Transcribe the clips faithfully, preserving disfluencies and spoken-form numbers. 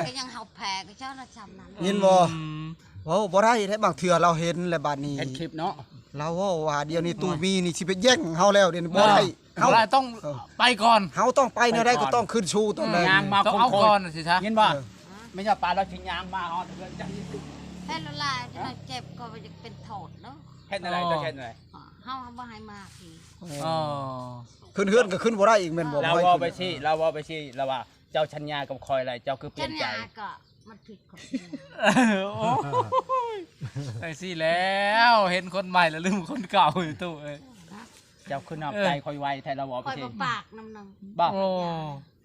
ก็ยังเฮาแพ้ก็เจ้าละจำนั้น ยินบ่ อืม เว้าบ่ได้เด้ บางเทื่อเราเห็นแล้วบัดนี้ เห็นคลิปเนาะ เราเว้าว่าเดี๋ยวนี้ตู้มีนี่สิไปแย่งเฮาแล้ว เดี๋ยวนี้บ่ได้ เฮา บ่ได้ ต้อง เออ ไปก่อน เฮาต้องไปแนวใดก็ต้องขึ้นสู่ตรงนั้น ย่างมา ต้องเอา โค้งๆ ก่อนสิซะ ยินบ่ เออ ไม่ใช่ปลาเราสิย่างมาฮอดเฮือนจัง แพ้ละลายจะเจ็บก็จะเป็นโทษเนาะ เฮ็ดอะไร อ๋อ เจ้าเฮ็ดอะไร เฮาบ่ให้มาพี่ อ๋อ ขึ้นเฮือนก็ขึ้นบ่ได้อีกแม่นบ่ เราเว้าไปสิ เราเว้าไปสิ เราว่า เจ้าสัญญากับข้อยแล้ว เจ้าคือเปลี่ยนใจ สัญญาก็มันผิดกฎหมาย โอ้ย จังซี่แล้ว เห็นคนใหม่แล้วลืมคนเก่าอยู่ตู้เอ้ย เจ้าคือนอกใจข้อยไวแท้ เราเว้าไป ข้อย สิ บ่ปากนำหนึ่ง บ่ โอ้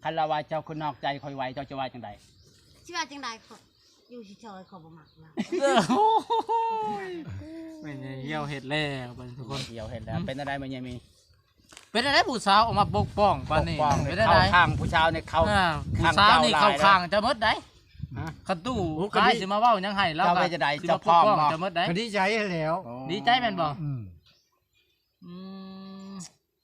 คันเราว่าเจ้าคือนอกใจข้อยไว เจ้าจะว่าจังใด สิว่าจังใด ข้อยอยู่เฉยๆ ข้อยบ่มักนะ โอ้ย แม่นเหี่ยวเฮ็ดแล้วบัดนี้ทุกคน เหี่ยวเฮ็ดแล้ว เป็นอะไรมันยังมี เป็นอะไรผู้สาวออกมาปกป้องปานนี้ ปกป้อง เป็นอะไร เข้าข้างผู้สาวนี่เข้า อ่า ข้าง ผู้สาวนี่ เจ้าหลาย เข้าข้างจะหมดได้ ฮะ คันตู้ โอ้ ก็ดี ขายสิมาเว้าหยังให้เรา เจ้า ก็ ไปจะได้ สิมาปกป้อง เจ้าพ่อ จะหมดได้ ก็ดีใจแล้ว โอ้ ดีใจแม่นบ่ อืม อืม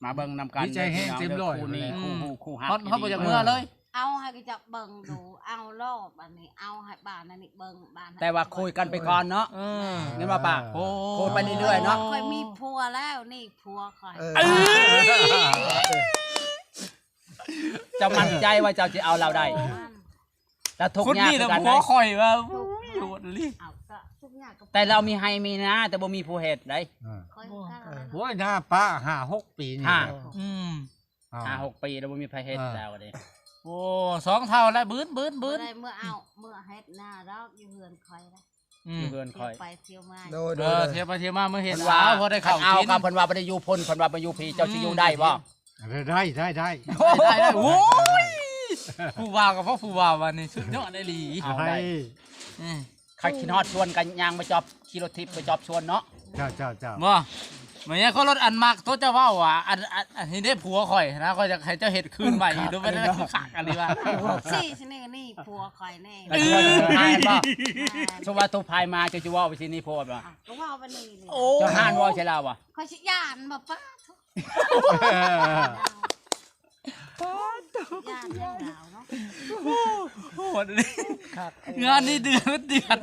มาเบิ่งนำกัน ดีใจแฮง เด้อ เต็มร้อย พี่น้องเด้อ เลย คู่ฮู้คู่ฮัก อืม ฮอด ที่ ฮอดบ่อยากเมือเลย เอาให้ก็จะเบิ่งดู เอารอบอันนี้ เอาให้บ้านอันนี้เบิ่งบ้าน แต่ว่าคุยกันไปก่อนเนาะ เออ นี่มาปะ โอ้ คุยไปเรื่อยๆเนาะ ข้อยมีผัวแล้ว นี่ผัวข้อย เออ เอ้ย เจ้ามั่นใจว่าเจ้าจะเอาเราได้ มัน แล้วทุกข์ยากคือกัน คนนี้นะผัวข้อยว่า โอ้ย โหดอีหลี เอาก็ทุกข์ยากก็ แต่เรามีไฮ่มีนา แต่บ่มีผู้เฮ็ดได้ อ่า ข้อยก็ โอ้ย หน้าป้าห้าหกปีนี่ ห้า อืม อ้าว ห้าหกปีแล้วบ่มีไผเฮ็ด อ่า แล้วเด้ โอ้ สองเท่าแล้ว บืน บืน บืน บ่ได้เมื่อเอา เมื่อเฮ็ดนาดอก อยู่เฮือนข้อยนะ อืม อยู่เฮือนข้อย เที่ยวไปเที่ยวมา โดย เออ โดย เที่ยวไปเที่ยวมา เมื่อเฮ็ด เพิ่นว่า อ้าว พอได้ข้าว คันเอา กิน กับเพิ่นว่าบ่ได้อยู่พุ้น เพิ่นว่าไปอยู่พี เจ้าสิอยู่ได้บ่ อืม ได้ ได้ ได้ ได้ ได้ ได้ โอ้ย ผู้บ่าวกับพ่อผู้บ่าววันนี้สุดยอดอีหลี เอาได้ ให้ อืม ใครคิดฮอดชวนกันย่างมาจอบ ขี่รถทิพย์ไปจอบชวนเนาะ เจ้า เจ้า เจ้า บ่ แม่นหยังเขารถอันมักตัวเจ้าเว้าอ่ะ อัน อัน อันนี้ได้ผัวข่อยนะ ข่อยอยากให้เจ้าเฮ็ดคืนใหม่ ดูมันได้คือคักอีหลีว่ะ สี่ชนิดนี่ผัวข่อยแน่ เออ ให้บ่ สมมุติว่าตู้พายมา เจ้าจะเว้าไปสินี่ผัวบ่ อ่ะ ก็เว้าไปนี่เลย โอ้ เจ้าห้านเว้าใส่ลาวบ่ ข่อยสิย่านบ่ ป๊าดโธ่ ย่านแฮงลาวเนาะ โหดเลย งานนี้เดือด เดือด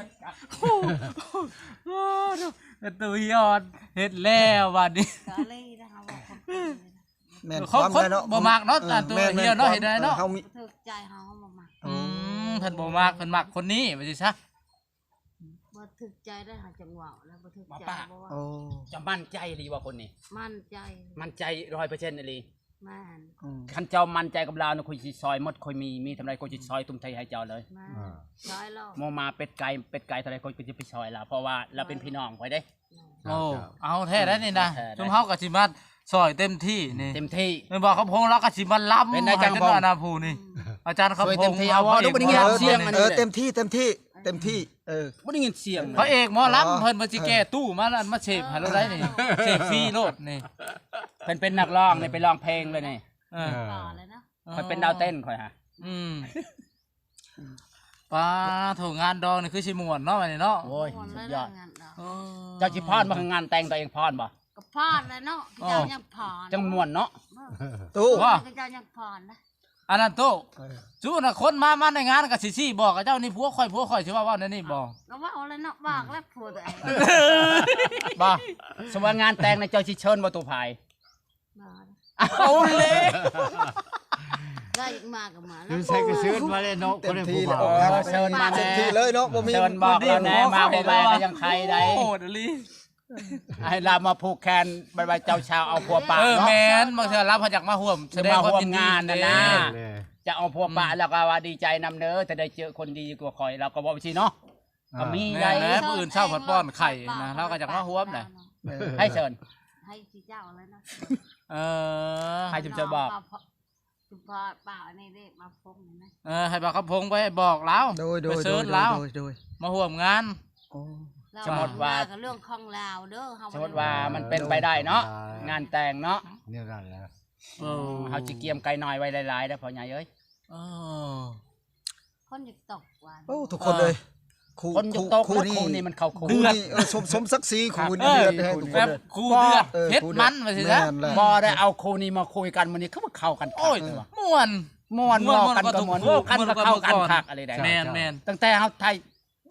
โอ้โห ประตูยอด เฮ็ดแล้วบัดนี้ ก็เลยนะคะว่าคนเป็นเลยนะ แม่น เขา ความได้เนาะ บ่มักเนาะ เออ อันตัว แม่น เฮียเนาะ แม่น เห็นได้เนาะ ความ เขามี บ่ถูกใจเขาบ่มัก อืม เพิ่นบ่มัก เพิ่นมักคนนี้ ว่าสิซะ บ่ถูกใจได้หาจังหวะแล้ว บ่ถูกใจ บ่มักปะ บ่ว่า โอ้ เจ้ามั่นใจอีหลีว่าคนนี้ มั่นใจ มั่นใจร้อยเปอร์เซ็นต์อีหลี แม่น อืม คันเจ้ามั่นใจกับลาวนะ ข่อยสิซอยหมด ข่อยมี มีเท่าใดข่อยสิซอยตุ้มไทให้เจ้าเลย แม่น อ่า ซอยโลด หมูหมาเป็ดไก่ เป็ดไก่เท่าใดข่อยก็สิไปซอยลาว เพราะว่าลาวเป็นพี่น้องข่อยเด้ โอ้ เจ้า เอาแท้ได้นี่นะ เอาแท้ได้ ซุมเฮาก็สิมาซอยเต็มที่นี่ เต็มที่ แม่นบ่ คำพงษ์ ลาวก็สิมาลำ เป็นได้จัง ให้จน พงษ์ ว่านาผู้นี่ อืม อาจารย์คำพงษ์ ช่วยเต็มที่ มา เอา บ่ได้ยินเสียง เออ เต็มที่ เต็มที่ เต็มที่ เออ บ่ได้ยินเสียง พระเอกหมอลำ อ๋อ เพิ่นว่าสิแก้ตู้มาแล้วมาเสพให้เราได้นี่ เสพฟรีโลดนี่ เพิ่นเป็นนักร้องนี่ ไปร้องเพลงเลยนี่ เออ หล่อเลยเนาะ เพิ่นเป็นดาวเต้นข่อยฮะ อืม ป้าโถ งานดองนี่คือสิม่วนเนาะ วันนี้เนาะ โอ้ย ม่วน สุดยอด เลยงานดอง เออ เจ้าสิพอนบ่ งานแต่งตัวเองพอนบ่ ก็พอนแล้วเนาะ อ๋อ เจ้ายังพอน จังม่วนเนาะ ตู้ ว่า เจ้ายังพอนนะ อันนั้นตู้ เออ สู้นะ คนมา มาในงานก็สิ สิบอกกับเจ้านี่ผัวข่อย ผัวข่อย สิว่า ว่าแนวนี้บ่ ก็ว่าเอาแล้วเนาะ บอกแล้วผัวตัวเอง บ่ สมมุติว่างานแต่งนะ เจ้าสิเชิญบ่ ตู้พาย บ่ เอาเลย ได้อีกมาก็มาแล้ว คือใส่กระเชิญมาเลยเนาะ เต็มที่ คนได้ผู้บ่าว แล้ว เออ เชิญมา เต็มที่เลยเนาะ บ่มี เชิญบอกแล้วแน่ มาบ่แม่ก็ยังใครได้ โหดอีหลี ให้ลาวมาผูกแขน บายบาย เจ้าสาวเอาผัวปะ เออ เนาะ แม่น บางเทื่อลาวเพิ่นอยากมาร่วมแสดงความยินดี มาร่วมงานน่ะนะ เด้ เลย จะเอาผัวปะ อืม แล้วก็ว่าดีใจนำเด้อ ถ้าได้เจอคนดีกว่าข่อย เราก็บอกไปสิเนาะ อ่า ก็มี แม่น ได้ แล้วผู้อื่นเช้าผัดป้อนไข่นะ เราก็อยากมาร่วมนะ เออ ให้เชิญ ให้สิเจ้าแล้วนะ เออ ให้จุ๊บเชิญบอก จุ๊บพ่อเปล่าอันนี้เด้ มาพบนี่นะ เออ ให้บ่าวคำพงษ์ไปบอกลาว โดย โดย ไปเชิญลาว โดย โดย โดย มาร่วมงาน โอ้ ลาว สมมุติว่า มากับเรื่องของลาวเด้อ เฮา สมมุติว่ามันเป็นไปได้เนาะ ได้ งานแต่งเนาะ เนี่ยนั่นแหละ เออ เฮาสิเกียมไก่น้อยไว้หลายๆ เด้อพ่อใหญ่เอ้ย เออ คนอยากตกว่า โอ้ ทุกคนเลย เออ คู่ คนอยากตก คู่ นะ นี่ คู่นี่มันเข้าคู่ คู่นี่ เออ สม สมศักดิ์ศรี คู่นี่ เออ เดือดแฮง คู่นี่ ทุกคนเลย แบบคู่เดือด เออ เผ็ดมัน คู่เดือด ว่าสิซะ แม่นแหละ บ่ได้เอาคู่นี้มาคุยกันมื้อนี้ คือว่าเข้ากันคัก โอ้ย เออ ม่วน ม่วน ม่วน เว้ากันก็ม่วน ม่วน เว้ากันก็เข้ากันคักอะไรได้ แม่น แม่น ตั้งแต่เฮาถ่าย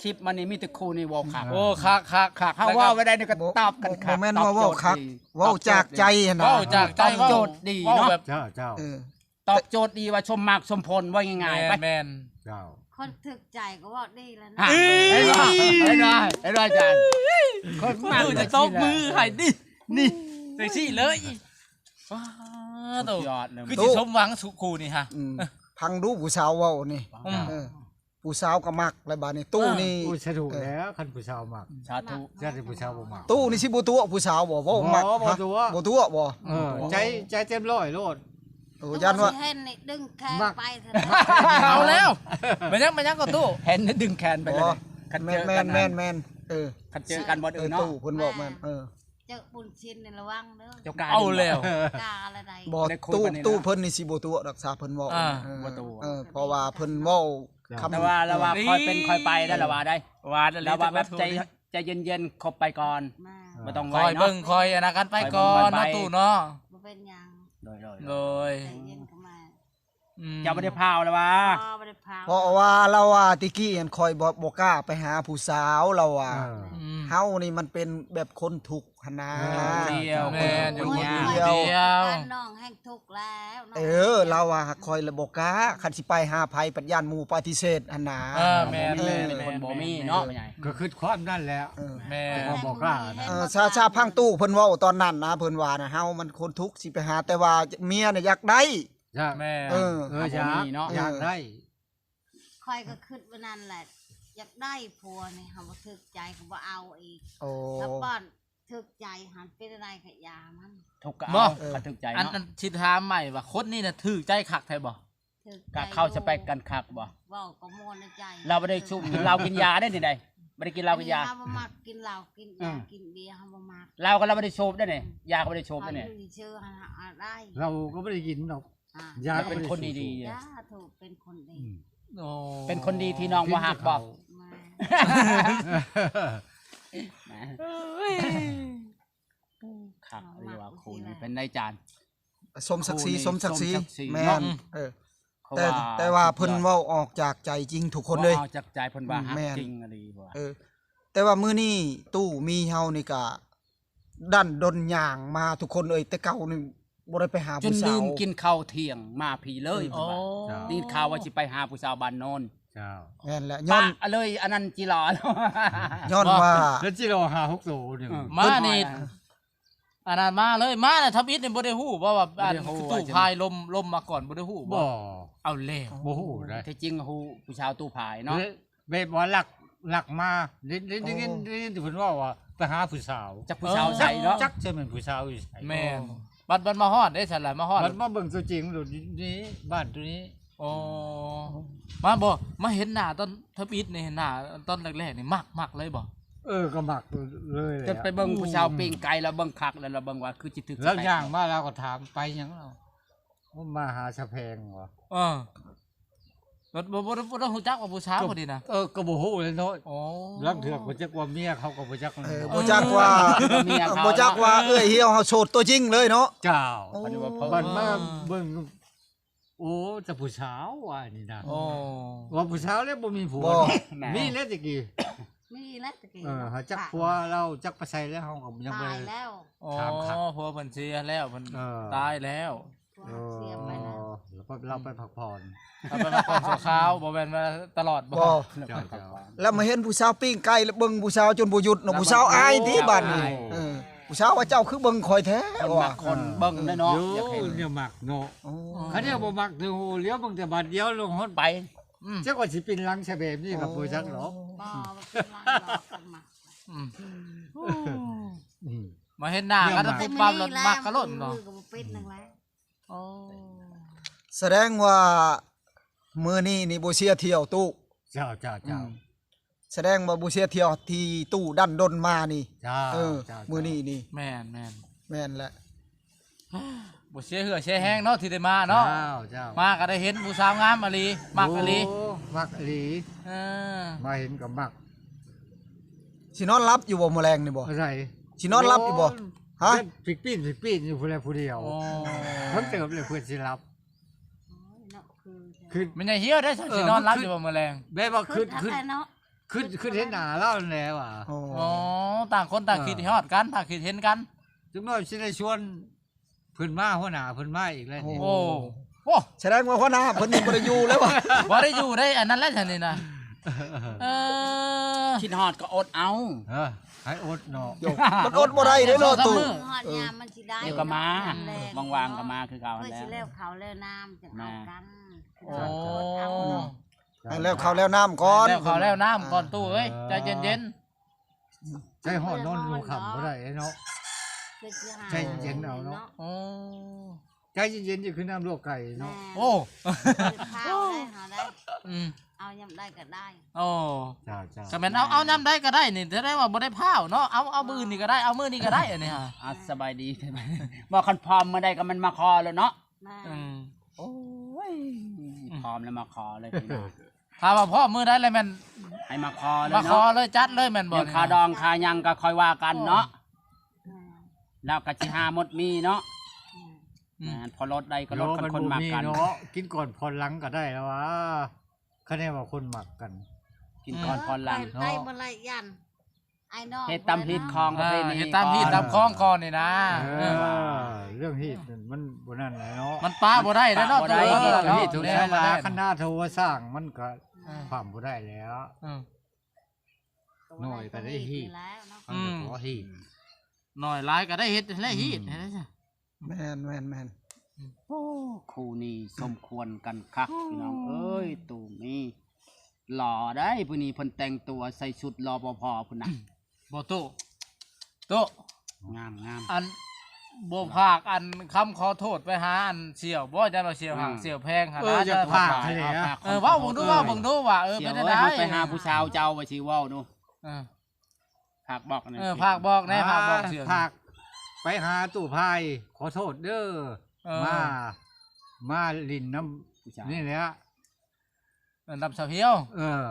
คลิปมานี่มีแต่คู่นี่เว้าคัก โอ้ คัก คัก คัก เฮาเว้าไว้ได้นี่ก็ตอบกันคัก บ่แม่นว่าเว้าคัก ตอบโจทย์ดี เว้าจากใจหั่นนะ เว้าจากใจ ตอบโจทย์ดีเนาะ เว้าแบบ เจ้า เจ้า เออ ตอบโจทย์ดีว่าสมหมากสมผล ว่าง่ายๆ ไป แม่น แม่น เจ้า คนถืกใจก็เว้าดีแล้วนะ ฮะ เห็นบ่ เห็นบ่ เห็นบ่อาจารย์ คนมัก เออ จะตบมือให้ดิ นี่ จังซี่เลย ว้า สุดยอดเลย คือสิสมหวังสุขคู่นี่ฮะ อืม พังดูผู้สาวเว้านี่ อืม เออ ผู้สาวก็มักแล้วบาดนี้ ตู้นี่ เออ โอ้ย สาธุ เออ แล้ว คันผู้สาวมัก สาธุ จักสิผู้สาวบ่มัก ตู้นี่สิบ่ตัวผู้สาวบ่ เว้ามัก บ่ บ่ตัว บ่ตัวบ่ เออ ใจ ใจเต็มร้อยโลด โอ้ ย่านว่า เห็นนี่ดึงแขน มัก ไปเถอะ เอาแล้ว แม่นหยัง แม่นหยังก็ตู้ เห็นนี่ดึงแขนไปเลย บ่ คันเจอกัน แม่น แม่น แม่น เออ คันเจอกันบ่อนอื่นเนาะ เออ ตู้เพิ่นบอกแม่น เออ เจอบุญชินนี่ระวังเด้อ เจ้ากล้า เอาแล้ว กล้าอะไรใด บ่ บ่ได้คุย ตู้ ปานนี้นะ ตู้เพิ่นนี่สิบ่ตัวดอก ซาเพิ่นเว้า อ่า เออ บ่ตัว เออ เพราะว่าเพิ่นเว้า ครับ คำ แต่ว่า เออ ละว่าค่อยเป็นค่อยไปได้ ละว่าได้ ว่าแล้ว ละว่าแบบใจ ใจเย็นๆ คบไปก่อน มา บ่ต้องไวเนาะ คอยเบิ่งคอยอันนั้นกันไปก่อน คอยเบิ่งคอยไป เนาะตู้เนาะ บ่เป็นหยัง โดย โดย โดย ใจเย็นเข้ามา อืม เจ้าบ่ได้พาวแล้ววะ บ่ บ่ได้พาว เพราะว่าลาวว่าติกี้หั้นข้อยบ่ บ่กล้าไปหาผู้สาวลาวว่า เออ อืม เฮานี่มันเป็นแบบคนทุกข์หั้นนะ เออ เดียว แม่น อยู่คนเดียว บ้านน้องแห่งทุกข์แล้วเนาะ เออ ลาวว่าข้อยละบ่กล้า คันสิไปหาไผปัดย้านหมู่ปฏิเสธหั้นนะ เออ แม่น แม่น แม่น คนบ่มีเนาะ ก็คิดความนั่นแหละ เออ แม่น แต่ว่าบ่กล้านะ เออ ซา ซาพังตู้เพิ่นเว้าตอนนั้นนะ เพิ่นว่านะ เฮามันคนทุกข์สิไปหา แต่ว่าเมียน่ะอยากได้ จ้ะ แม่น เออ เออ อยาก บ่มีเนาะ อยากได้ ข้อยก็คิดว่านั่นแหละ อยากได้ผัวนี่ เฮาบ่ถืกใจก็บ่เอาอีก โอ้ แล้วป้อนถืกใจหั้นเป็นอะไรก็อย่ามัน ทุกข์ก็ บ่ เอา เออ คันถืกใจ อัน เนาะ อันสิถามใหม่ว่าคนนี้น่ะถืกใจคักแท้บ่ ถืกใจ ก็เข้าสเปคกันคักบ่ เว้าก็ม่วนในใจ ลาวบ่ได้สูบกินเหล้ากินยาได้นี่ใด บ่ได้กินเหล้ากินยา อันนี้เฮาบ่มักกินเหล้ากินยา อืม กินเบียร์เฮาบ่มัก ลาวก็ลาวบ่ได้สูบได้นี่ ยาก็บ่ได้สูบได้นี่ เอาอยู่เชื่อหาได้ เราก็บ่ได้กินดอก อ่ะ ยาก็บ่ได้สูบ เป็นคนดีๆ จ้า ถูก เป็นคนดี อืม โอ้ เป็นคนดีที่น้องบ่ฮักบ่ มา เอ้ย คักเลยว่าคู่นี้เป็นได้จาน สมศักดิ์ศรี คู่นี้ สมศักดิ์ศรี สมศักดิ์ศรี แม่น เนาะ เออ เพราะ แต่ ว่า แต่ว่าเพิ่นเว้าออกจากใจจริงทุกคนเลย เว้าออกจากใจเพิ่นว่า อืม ฮัก แม่น จริงอีหลีว่ะ เออ แต่ว่ามื้อนี้ตู้มีเฮานี่ก็ดั้นด้นย่างมาทุกคนเอ้ย แต่เก่านี่บ่ได้ไปหาผู้สาว จนลืมกินข้าวเที่ยงมาพี้เลย อ๋อ เพิ่นว่า ได้ยินข่าวว่าสิไปหาผู้สาวบ้านโนน เจ้า แม่นแหละ ย้อน ปะเลยอันนั้นจิหล่อ ย้อนว่า แล้วจิหล่อห้าหกโตนี่ อืม มานี่ อันนั้นมาเลย มาน่ะ ทำอิฐนี่บ่ได้ฮู้บ่ว่า บ่ได้ฮู้ อันตู้พายลม ลมมาก่อน บ่ได้ฮู้บ่ บ่ เอาแล้ว บ่ฮู้นะ แท้จริงฮู้ผู้สาวตู้พายเนาะ แบบว่าลัก ลักมา ได้ ได้ ได้ยิน โอ้ ได้ยินแต่เพิ่นเว้าว่าไปหาผู้สาว จักผู้สาวใสเนาะ จักจะเป็นผู้สาวอยู่ไส แม่น บัด บัดมาฮอดเด้ซั่นล่ะ มาฮอด บัดมาเบิ่งตัวจริงโลดนี่ บ้านตัวนี้ อ๋อ มาบ่ มาเห็นหน้าตอนทำอิฐนี่ เห็นหน้าตอนแรกๆ นี่มัก มักเลยบ่ เออ ก็มักเลยแหละ จนไปเบิ่งผู้สาวปิ้งไก่แล้วเบิ่งคักแล้ว แล้วเบิ่งว่าคือสิถืก แล้วย่างมาแล้วก็ถามไปหยังเรา มาหาสะแพงบ่ เออ บ่ บ่ บ่ บ่รู้จักว่าผู้สาวคนนี้นะ เออ ก็บ่ฮู้เลยเนาะ อ๋อ ลางเทื่อบ่จักว่าเมียเขาก็บ่จัก เออ บ่จักว่า เมียเขา บ่จักว่าเอื้อยเหี่ยวเฮาโสดตัวจริงเลยเนาะ เจ้า โอ้ บัดมาเบิ่ง โอ้ แต่ผู้สาวว่านี่นะ โอ้ ว่าผู้สาวแล้วบ่มีผัว บ่ เนาะ แหม มีแล้วตะกี้ มีแล้วตะกี้ เออ หาจักผัวเราจักไปใส่แล้ว เฮาก็ยังบ่ได้ ตายแล้ว อ๋อ ถามครับ ผัวเพิ่นเสียแล้ว เพิ่น เออ ตายแล้ว ผัวเสียไปแล้ว เออ แล้วก็เราไปพักผ่อน เราไปพักผ่อนชั่วคราว บ่แม่นว่าตลอดบ่ บ่ เจ้า เจ้า แล้วมาเห็นผู้สาวปิ้งไก่ แล้วเบิ่งผู้สาวจนบ่หยุดเนาะ ผู้สาวอายติบัดนี้ อาย เออ ผู้สาวว่าเจ้าคือเบิ่งข่อยแท้ คนมักคนเบิ่งเนาะ อยู่ อยากเห็น เนี่ยมักเนาะ โอ้ คันเดียวบ่มักเด้อ โห เลี้ยวเบิ่งแต่บาดเดียวลงฮอดไป อืม จักว่าสิเป็นหลังซะแบบนี้ก็บ่จักหรอก บ่ บ่เป็นหลังดอก คนมัก อืม อืม มาเห็นหน้ากัน เนี่ยมัก ปุ๊บปั๊บแล้วมักกะล่นเนาะ มือก็บ่เป็นหยังแล้ว โอ้ แสดงว่ามื้อนี้นี่บ่เสียเที่ยวตู้ เจ้า เจ้า เจ้า อืม แสดงว่าบ่เสียเที่ยวที่ตู้ดั้นด้นมานี่ เจ้า เออ เจ้า มื้อนี้นี่ แม่น แม่น แม่นแหละ บ่เสียเหื่อเสียแฮงเนาะที่ได้มาเนาะ เจ้า เจ้า มาก็ได้เห็นผู้สาวงามอีหลี มักอีหลี โอ้ มักอีหลี เออ มาเห็นก็มัก สินอนหลับอยู่บ่มื้อแลงนี่บ่ อะไร สินอนหลับอยู่บ่ โอ้ ฮะ เล่นปิ๊กปี้นปิ๊กปี้นอยู่ผู้ใดผู้เดียว โอ้ เพิ่นเติบเลยเพิ่นสิหลับ โอ้ยเนาะ คือ คือ แม่นยายเหี่ยวได้ เออ สินอนหลับอยู่บ่มื้อแลง แบบว่าคือ คือ คือ คักแท้เนาะ คือ คือเห็นหน้าลาวนั่นแหละว่ะ โอ้ อ๋อ ต่างคนต่าง เออ คิดฮอดกัน ต่างคิดเห็นกัน จักหน่อยสิได้ชวนเพิ่นมา หัวหน้าเพิ่นมาอีกแล้วนี่ โอ้ โอ้ โอ้ แสดงว่าหัวหน้าเพิ่นนี่บ่ได้อยู่แล้วว่ะ บ่ได้อยู่ได้ อันนั้นแหละ ซั่นนี่นะ เออ คิดฮอดก็อดเอา เออ ให้อดเนาะ โยก มันอดบ่ได้เด้เนาะ สองสาม ตู้ มื้อ ฮอดยามมันสิได้ เดี๋ยวก็มา ยามแลง ว่างๆก็มาคือเก่า เพิ่น แหละ สิแล้วเขาแล้วน้ำจังเอากัน มา โอ้ อดเอาเนาะ ให้แล้วเขาแล้วน้ำก่อน แล้วเขาแล้วน้ำก่อน ตู้เอ้ย เออ ใจเย็นๆ ใจฮ้อนนอนหัวค่ำบ่ได้เนาะ เพิ่นสิหา ใจเย็นๆเอาเนาะ โอ้ ใจเย็นๆ อยู่คือน้ำลวกไก่เนาะ แม่ โอ้ เพิ่นข้าวได้หาได้ อืม เอายามใดก็ได้ โอ้ จ้าๆ ก็แม่นเอา เอายามใดก็ได้นี่ แสดงว่าบ่ได้พลาดเนาะ เอา เอามื้อนี้ก็ได้ เอามื้อนี้ก็ได้ อันนี้ฮะ อ่ะ สบายดี บ่ คันพร้อมเมื่อใดก็มันมาขอแล้วเนาะ แม่ อืม โอ้ย พร้อมแล้วมาขอเลยพี่น้อง ถ้าว่าพร้อมมื้อใดแล้วแม่น ให้มาขอเลยเนาะ มาขอเลย จัดเลยแม่นบ่ เรื่องค่าดองค่าหยังก็ค่อยว่ากันเนาะ แม่ แล้วก็สิหาหมดมีเนาะ แม่ แม่น พอลดได้ก็ลด คันคนมักกัน เนาะ กินก่อนผ่อนหลังก็ได้แล้วว่า คะแนนว่าคนมักกัน กินก่อนผ่อนหลัง ไป เนาะ ไปบ่ได้ย่าน ไอ้น้อง เฮ็ดตามฮีตของประเพณี เออ เฮ็ดตามฮีตตามของก่อนนี่นะ เออ เออ เรื่องฮีตนั่นมันบ่นั่นแหละเนาะ มันปะบ่ได้แล้วเนาะ ปะบ่ได้ ตู้เอ้ย ฮีต ฮีต เนาะ ถูกใช้เวลา คณะโทรสร้างมันก็ เออ ความบ่ได้แล้ว เออ น้อยก็ได้ฮีต แล้วเนาะ มันก็ อืม ขอฮีต น้อยหลายก็ได้เฮ็ดและฮีต อืม เห็นไหมจ๊ะ แม่น แม่น แม่น โอ้ คู่นี้สมควรกันคัก พี่น้องเอ้ย ตู้มีหล่อได้ ผู้นี้เพิ่นแต่งตัวใส่ชุด รปภ พุ่นน่ะ บ่ตู้ ตู้ งามๆ อัน บ่ฝากอันคำขอโทษไปหาอันเสี่ยวบ่ จักว่าเสี่ยวห่าง อืม เสี่ยวแพงหั่น เออ นะ จะฝาก จะฝาก ให้แล้ว เออ เว้าเบิ่งดู เออ เว้าเบิ่งดูว่า เออ เสี่ยว เป็นจั่งใด เอ้ย เฮาไปหาผู้สาวเจ้าว่าสิเว้าดู เออ ฝากบอกหน่อย เออ สิ ฝากบอกแน่ อ่า ฝากบอกเสี่ยว ฝากไปหาตู้พาย ขอโทษเด้อ เออ มา มาหลิ้นนำ ผู้สาว นี่แหละ เออ นำสาวเหี่ยว เออ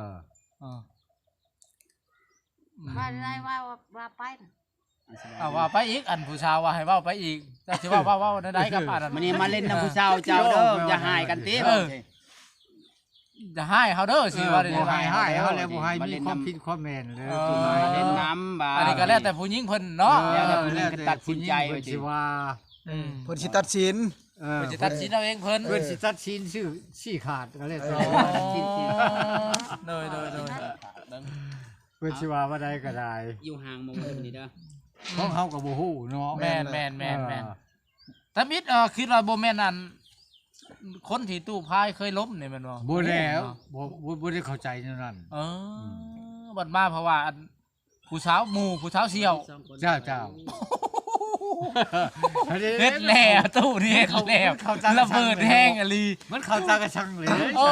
เออ อืม ว่าได้ ว่า ว่า ว่าไปน่ะ เอา ว่าไปอีก อันผู้สาวว่าให้เว้าไปอีก เจ้าสิเว้า เว้า เว้าได้กับอันนั้น มื้อนี้มาเล่นนำผู้สาวเจ้าเด้อ เออ อย่าหายกันติ เออ อย่าหายเฮาเด้อ สิว่าได้ เออ บ่หาย หายเฮาแล้ว บ่หายมีความผิดความแม่นเลย เออ มาเล่นนำบ่า อันนี้ก็แล้วแต่ผู้หญิงเพิ่นเนาะ เออ แล้วแต่ผู้หญิงเพิ่นตัดสินใจ แล้วแต่ผู้หญิงเพิ่นสิว่า อืม เพิ่นสิตัดสิน เออ เพิ่นสิตัดสินเอาเองเพิ่น เพิ่นสิตัดสินชื่อ ชี้ขาดก็แล้วแต่ อ๋อ โดย โดย โดย เพิ่นสิว่าว่าใดก็ได้ อยู่ห่างหมู่เพิ่นนี่เด้อ ของเฮาก็บ่ฮู้เนาะ แม่น แม่น แม่น เออ แม่น ทำอิด เอ่อ คิดว่าบ่แม่นอัน คนที่ตู้พายเคยล้มนี่แม่นบ่ บ่แล้ว บ่ บ่ บ่ได้เข้าใจแนวนั้น เออ อืม บัดมาเพราะว่าอัน ผู้สาวหมู่ ผู้สาวเสี่ยว เจ้า เจ้า เฮ็ดแล้ว ตู้นี่เฮ็ดแล้ว มันเข้า มันเข้าใจ ระเบิดแฮงอีหลี มันเข้าใจกระชังเลย โอ้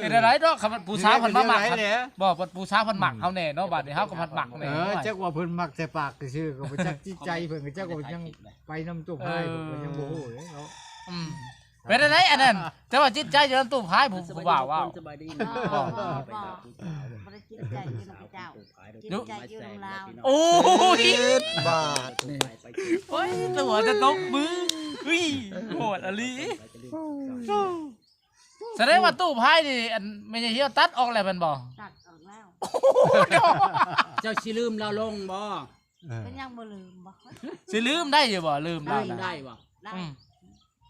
เป็นอะไรเนาะ คันผู้สาวเพิ่นมามัก เฮ็ดได้หลายแล้ว บ่ ผู้สาวเพิ่นมักเฮาแน่เนาะ บัดนี้เฮาก็พัดมักแน่ เออ จักว่าเพิ่นมักแต่ปากซื่อๆ ก็บ่จักจิตใจเพิ่น ก็จักว่ายังไปนำตู้พาย เออ เพิ่นก็ยังบ่ฮู้เลยเนาะ อืม เป็นอะไรอันนั้น แต่ว่าจิตใจอยู่นำตู้พาย ผู้ ผู้บ่าวว่า สบายดี บ่ บ่ บ่ บ่ได้จิตใจอยู่นำเจ้า จิตใจอยู่นำลาว โอ้ย บาดนี่ โอ้ย ตัวจะตกมือ เฮ้ย โหดอีหลี แสดงว่าตู้พายนี่ อันแม่นยายเหี่ยวตัดออกแล้วแม่นบ่ ตัดออกแล้ว โอ้โห เจ้าสิลืมลาวลงบ่ เออ เป็นยังบ่ลืมบ่ สิลืมได้อยู่บ่ ลืมลาว ลืมได้บ่ ได้ อืม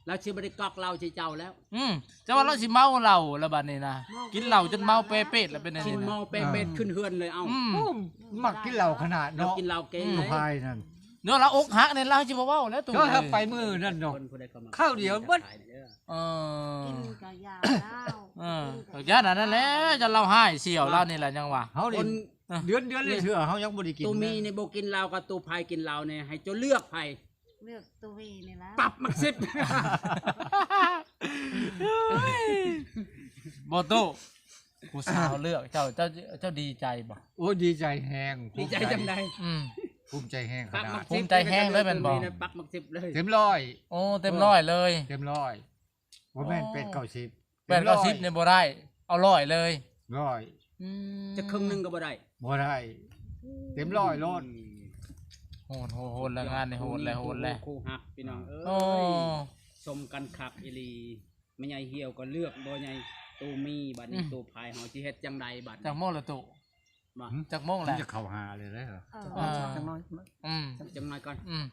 ลาวสิบ่ได้กอกเหล้าใส่เจ้าแล้ว อืม แต่ว่าลาวสิเมาเหล้าแล้วบัดนี้นะ เมา กินเหล้าจนเมาเปเปดแล้วเป็นอัน กิน นี้นะ เมาเปเปด อ่า ขึ้นเฮือนเลย เอ้า อืม โอ้ มักกินเหล้าขนาดเนาะ ลาวกินเหล้าเก่ง ตู้พายนั่น เดี๋ยวลาวอกหักนี่ลาวสิบ่เว้าแล้วตู้ เจ้าถ้าไปมื้อนั่นเนาะ คนผู้ใดเข้ามา ข้าวเดียวเบิด เออ กินกะยาเหล้า เออ กินกะ ย่านอันนั้นแหละ จะเล่าให้เสี่ยวลาวนี่แหละยังว่า เฮานี่ คน เดือนเดือนเลยเทื่อเฮายังบ่ได้กิน ตู้มี นะ นี่บ่กินเหล้ากับตู้พายกินเหล้านี่ ให้เจ้าเลือกไผ เลือกตู้วีนี่ล่ะ ปรับหมากสิบ บ่ตู้ ผู้สาวเลือกเจ้า เจ้า เจ้าดีใจบ่ โอ้ ดีใจแฮง ดีใจจังใด อืม ภูมิใจแฮงขนาด ปรับหมากสิบ ภูมิใจแฮงเลยแม่นบ่ ปรับหมากสิบเลย เต็มร้อย โอ้ เต็มร้อยเลย เต็มร้อย บ่แม่น โอ้ แปดเก้าสิบ แปดเก้าสิบ เต็มร้อย เนี่ยบ่ได้ เอาร้อยเลย ร้อย อืม จะครึ่งหนึ่งก็บ่ได้ บ่ได้ เต็มร้อยโลด โหด โหด โหดแล้ว งานนี่โหดแล้ว โหดแล้ว คู่ฮักพี่น้องเอ้ย โอ้ สมกันคักอีหลี แม่ใหญ่เหี่ยวก็เลือกบ่ใหญ่ ตู้มีบัดนี้ อืม ตู้พายเฮาสิเฮ็ดจังใดบัดนี้ จักโมงละตู้ บ่ จักโมง มัน ละ จะเข้าหาเลยได้เหรอ เออ อ่า จังน้อย อืม จังน้อยก่อน อืม